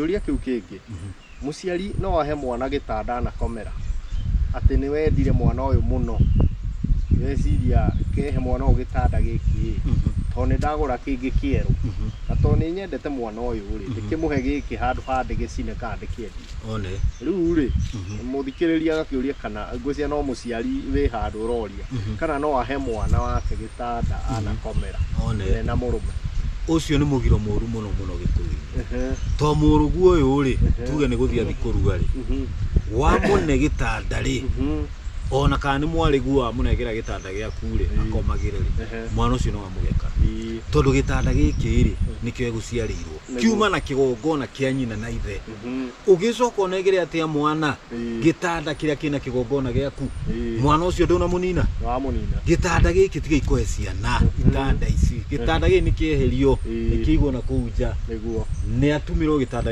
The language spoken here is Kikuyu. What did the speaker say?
Kĩũria kĩu kĩngĩ, mũciari no ahe mwana gĩtanda anakomera atĩ nĩ wendire mwana ũyũ mũno, weciria kehe mwana ũyũ gĩtanda gĩkĩ tondũ nĩ ndagũra kĩngĩ kĩerũ, na tondũ nĩ nyendete mwana ũyũ rĩ, ndĩkĩmũhe gĩkĩ handũ ha ndĩgĩcine kana ndĩkĩendie. One. Rĩu rĩ, mũthikĩrĩria agakĩũria kana ngwĩciria no mũciari wĩ handũ ũroria kana no ahe mwana wake gĩtanda anakomera One. ena mũrũme. Ũcio nĩ mũgiro mũru mũno mũno Gĩkũyũ-inĩ. To mũrũgu ũyũ rĩ, tuge nĩ gũthiĩ athiĩ kũruga rĩ, wamũne gĩtanda rĩ, ona kana nĩ mwarĩguo wamũnengera gĩtanda gĩaku rĩ, akomagĩre rĩ, mwana ũcio no amũgeka. Tondũ gĩtanda gĩkĩ rĩ, nĩkĩo egũciarĩirwo. Kiuma na kĩgongona kĩa nyina na ithe. Ũgĩcoka ũnengere atĩa mwana gĩtanda kĩrĩa kĩna kĩgongona gĩaku, mwana ũcio ndũnamũnina. Wamũnina. Gĩtanda gĩkĩ tiga ikũhe ciana, itanda ici. Gĩtanda gĩkĩ nĩ kĩeherio, nĩ kĩigwo na kũu nja. Nĩguo. Nĩ atumĩrwo gĩtanda.